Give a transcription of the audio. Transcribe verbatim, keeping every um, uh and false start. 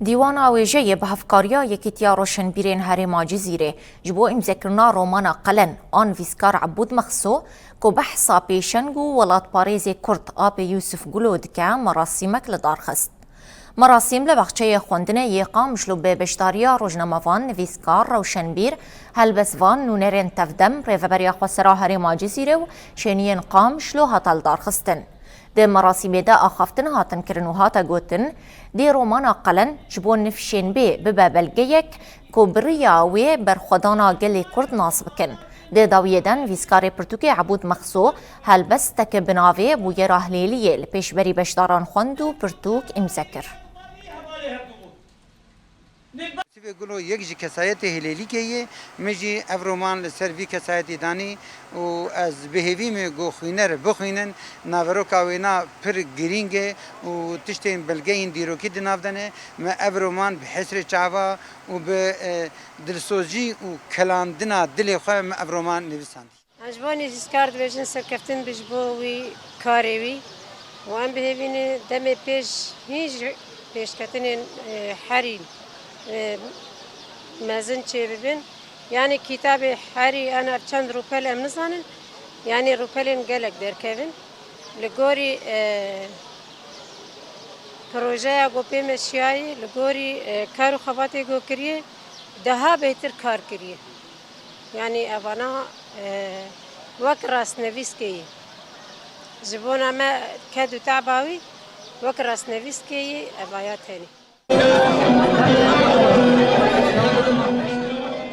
Dîwana wêjeyê bi hevkariya Yekîtiya Roşenbîrên Herêma Cizîrê ji bo îmzekirina romana Qelen a nivîskar Ebûd Mexso, ku behsa pêşeng û welatparêzê Kurd Apê Yûsif Gulo dike, merasîmek li dar xist. Merasîm li baxçeyê xwendinê yê Qamişlo bi beşdariya rojnamevan, nivîskar, rewşenbîr, helbestvan, nûnerên tevdem, Rêveberiya Xwesera Herêma Cizîrê û şêniyên Qamişlo hate lidarxistin. Di merasîmê de axaftin hatin kirin û hate gotin, dê romana Qelen ji bo nifşên bê bibe belgeyek ku bi riya wê berxwedana gelê Kurd nas bikin. Di dawiyê de nivîskarê pirtûkê Ebûd Mexso helbestek bi navê Bûyera Hilêliyê li pêşberî beşdaran xwend û pirtûk îmze kir. Sivê Gulo yek ji kesayetê Hilêlîkê ye. Min jî ev roman li ser vî kesayetî danî û ez bi hêvî me ku xwîner bixwînin. Naveroka wêna pir girîng e û tiştên belgeyên dîrokî di nav de ne. Me ev roman bi hesrê çava û bi, e, dilsozî û kelandina dilê xwe me ev roman nivîsandî. Em ji bo nivîskar dibêjin serkeftin bi ji bo wî karê wî û em bi hêvî ne demê pêş hîn ji pêşketinên, e, herî, e, mezin çêbibin. Yanî kîtabê herî, em ev çend rûpel em nizanin, yanî rûpelên gelek derkevin. Li gorî, e, projeya ku pê me çiyayî, li gorî, e, kar û xebatê ku kiriye, daha bêhtir kar kiriye. Yanî evana, e, wek rastnivîskê yî. Ji bona me ked û teba wî wek rastnivîskê yî evaya tenê.